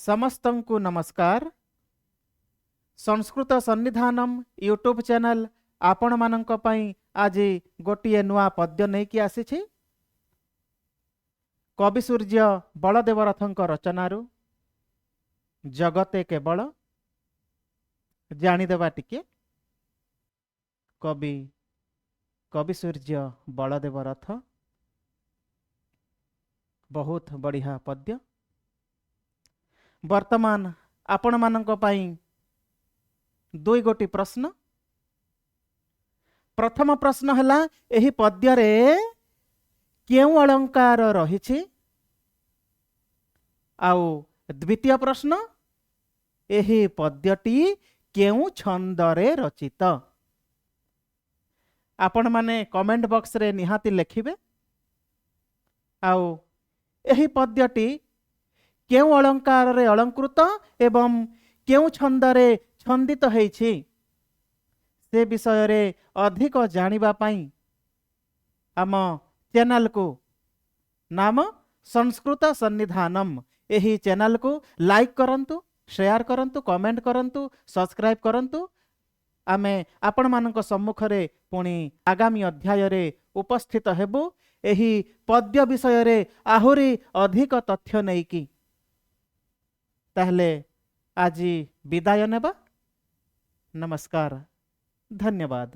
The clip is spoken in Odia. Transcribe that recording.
ସମସ୍ତଙ୍କୁ ନମସ୍କାର। ସଂସ୍କୃତ ସନ୍ନିଧାନମ ୟୁଟ୍ୟୁବ୍ ଚ୍ୟାନେଲ ଆପଣମାନଙ୍କ ପାଇଁ ଆଜି ଗୋଟିଏ ନୂଆ ପଦ୍ୟ ନେଇକି ଆସିଛି, କବି ସୂର୍ଯ୍ୟ ବଳଦେବ ରଥଙ୍କ ରଚନାରୁ ଜଗତେ କେବଳ। ଜାଣିଦେବା ଟିକେ କବି କବି ସୂର୍ଯ୍ୟ ବଳଦେବ ରଥ। ବହୁତ ବଢ଼ିଆ ପଦ୍ୟ। ବର୍ତ୍ତମାନ ଆପଣମାନଙ୍କ ପାଇଁ ଦୁଇ ଗୋଟି ପ୍ରଶ୍ନ। ପ୍ରଥମ ପ୍ରଶ୍ନ ହେଲା, ଏହି ପଦ୍ୟରେ କେଉଁ ଅଳଙ୍କାର ରହିଛି? ଆଉ ଦ୍ୱିତୀୟ ପ୍ରଶ୍ନ, ଏହି ପଦ୍ୟଟି କେଉଁ ଛନ୍ଦରେ ରଚିତ? ଆପଣମାନେ କମେଣ୍ଟ ବକ୍ସରେ ନିହାତି ଲେଖିବେ। ଆଉ ଏହି ପଦ୍ୟଟି କେଉଁ ଅଳଙ୍କାରରେ ଅଳଙ୍କୃତ ଏବଂ କେଉଁ ଛନ୍ଦରେ ଛନ୍ଦିତ ହେଇଛି, ସେ ବିଷୟରେ ଅଧିକ ଜାଣିବା ପାଇଁ ଆମ ଚ୍ୟାନେଲକୁ, ନାମ ସଂସ୍କୃତ ସନ୍ନିଧାନମ, ଏହି ଚ୍ୟାନେଲକୁ ଲାଇକ୍ କରନ୍ତୁ, ସେୟାର କରନ୍ତୁ, କମେଣ୍ଟ କରନ୍ତୁ, ସବସ୍କ୍ରାଇବ୍ କରନ୍ତୁ। ଆମେ ଆପଣମାନଙ୍କ ସମ୍ମୁଖରେ ପୁଣି ଆଗାମୀ ଅଧ୍ୟାୟରେ ଉପସ୍ଥିତ ହେବୁ, ଏହି ପଦ୍ୟ ବିଷୟରେ ଆହୁରି ଅଧିକ ତଥ୍ୟ ନେଇକି। ତାହେଲେ ଆଜି ବିଦାୟ ନେବା। ନମସ୍କାର, ଧନ୍ୟବାଦ।